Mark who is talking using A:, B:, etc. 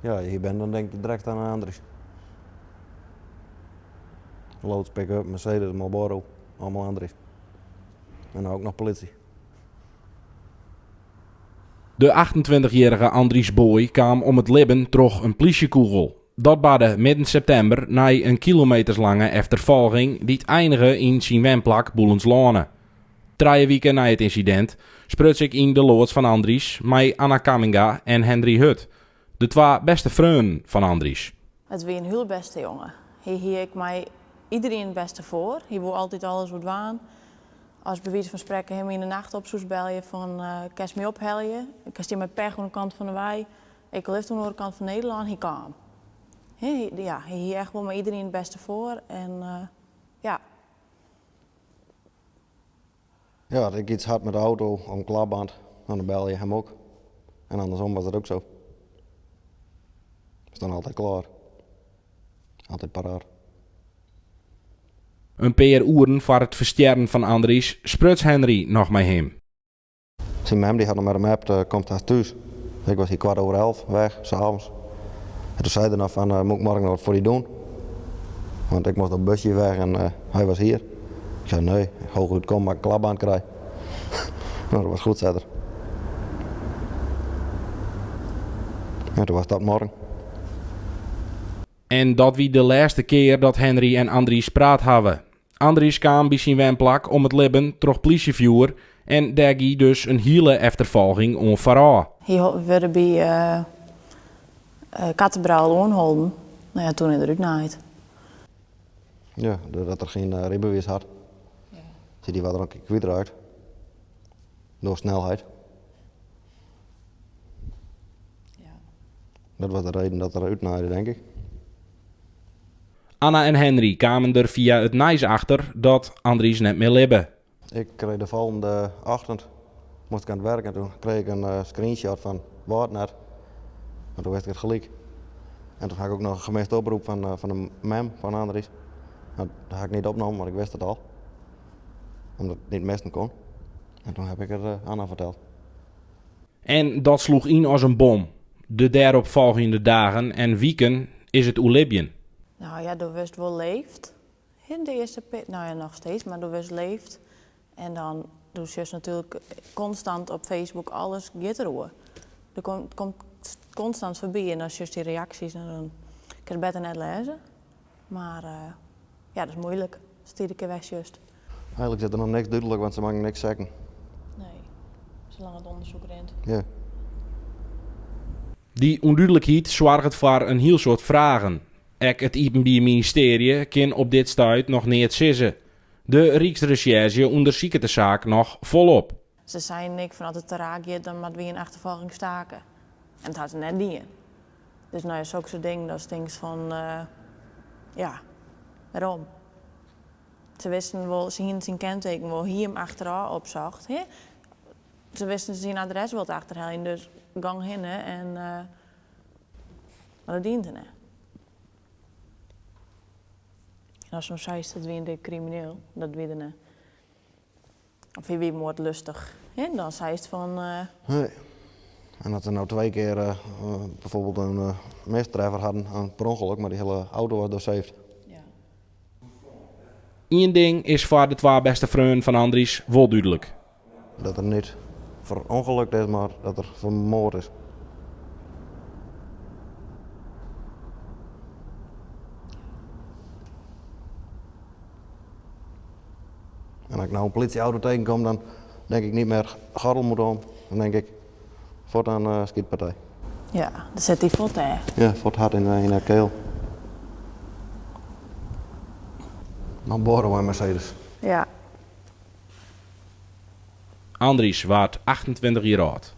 A: Ja, je hier bent, dan denk je direct aan Andries. Loods, pick-up, Mercedes, Marlboro, allemaal Andries. En dan ook nog politie.
B: De 28-jierrige Andries Booy kaam om it libben troch in plysjekûgel. Dat barde midden septimber nei in kilometerslange efterfolging dy't einige yn syn wenplak Boelensloane. Trije wike nei it ynsidint spruts ik yn de loads fan Andries mei Anna Kamminga en Henry Hut, de twa bêste freonen fan Andries.
C: It wie in hiel bêste jonge. Hy hie ek mei iderien it bêste foar. Hy woe altyd alles wol dwaan. As by wize fan sprekken him yn de nacht op soest belje fan kinst my ophelje, ik stean mei pech oan de kant fan de wei, ik lift oan de oare kant fan Nederlân, hy kaam. Hy, ja, hy hie echt wol mei iderien it bêste foar en ja.
A: Ja, as ik iets had met de auto of een klapband, dan bel je hem ook. En andersom was dat ook zo. Is dan altijd klaar. Altijd paraat.
B: In pear oeren foar it ferstjerren fan Andries spruts Henry noch mei him.
A: Syn mem die had nog met hem appt, eh, komt hast thús. Ik was hier 11:15 weg, 's avonds. En toen zei hij nog van, uh, moet ik morgen nog wat voor die doen? Want ik moest op busje weg en uh, hij was hier. Ik zei, nee, hooguit kom maar ik een klapband krijg. nou, dat was goed, zei er. En toen was dat morgen.
B: En dat wie de lêste kear dat Henry en Andries praat hawwe. Andries kaam by syn wenplak om it libben troch plysjefjoer en dêr gie dus in hiele efterfolging oan foarôf.
C: Hy wurde by Kattebrûl oanholden. No ja, toen is er útnaaid.
A: Ja, doordat er geen rydbewiis had. Zie die wat er ook kwytraakt. Door snelheid. Dat was de reden dat er útnaaide, denk ik.
B: Anna en Henry kamen der fia it nijs achter dat Andries net mear libbe.
A: Ik kreeg de volgende ochtend, moest ik aan het werk en toen kreeg ik een eh, screenshot van Waadnet. En toen wist ik het gelijk. En toen had ik ook nog een gemiste oproep van, uh, van de mem van Andries. Nou, dat had ik niet opgenomen, want ik wist het al. Omdat het niet missen kon. En toen heb ik het uh, Anna verteld.
B: En dat sloech yn as in bom. De dêrop folgjende dagen en wiken is it oerlibjen.
C: Nou ja, do wurdst wol leefd. Hin de earste pear, nou ja, noch steeds, mar do wurdst leefd. En dan, do sjochst natuerlik konstant op Facebook, alles giet deroer. Der komt, komt konstant foarby en dan sjochst dy reaksjes en dan kinst it better net lêze. Mar ja, dat is moeilik, ast iedere kear wer sjochst.
A: Eigenlijk is er nog niks duidelijk, want ze mogen niks zeggen.
C: Nee, zolang het onderzoek rint.
A: Ja.
B: Dy ûndúdlikheid soarget foar in hiel soad fragen. Ek it Iepenbier Ministearje kin op dit stuit noch neat sizze. De Ryksresjerzje ûndersiket de saak noch folop.
C: Se seinen ek fan as it te raak giet dan moatte wy in achterfolging stake. En dat ha se net dien. Dus no ja, soksoarte dingen, datst tinkst fan ja, wêrom? Se wisten wol, se hienen syn kenteken wol, hie him achterôf opsocht. Hè? Se wisten syn adres wol te achterheljen, dus gong hinne en mar dat dienen se net. En ast no seist dat wie in dik krimineel, dat wie er net. Of hy wie moardlustich, hè? Dan seist fan.
A: Nee. En dat ze nou twee keer uh, bijvoorbeeld een uh, mistreffer hadden, een per ongeluk, maar die hele auto was doorzeefd.
C: Ja.
B: Ien ding is foar de twa bêste freonen fan Andries wol dúdlik.
A: Dat er niet verongelukt is, maar dat er vermoord is. En als ik nou een politieauto tegenkom, dan denk ik niet meer gordel moet om. Dan denk ik, voortaan uh, schietpartij.
C: Ja, dan sit dy fuort dêr.
A: Ja, fuort hard in, in de keel. Marlboro en Mercedes.
C: Ja.
B: Andries waard 28 jier âld.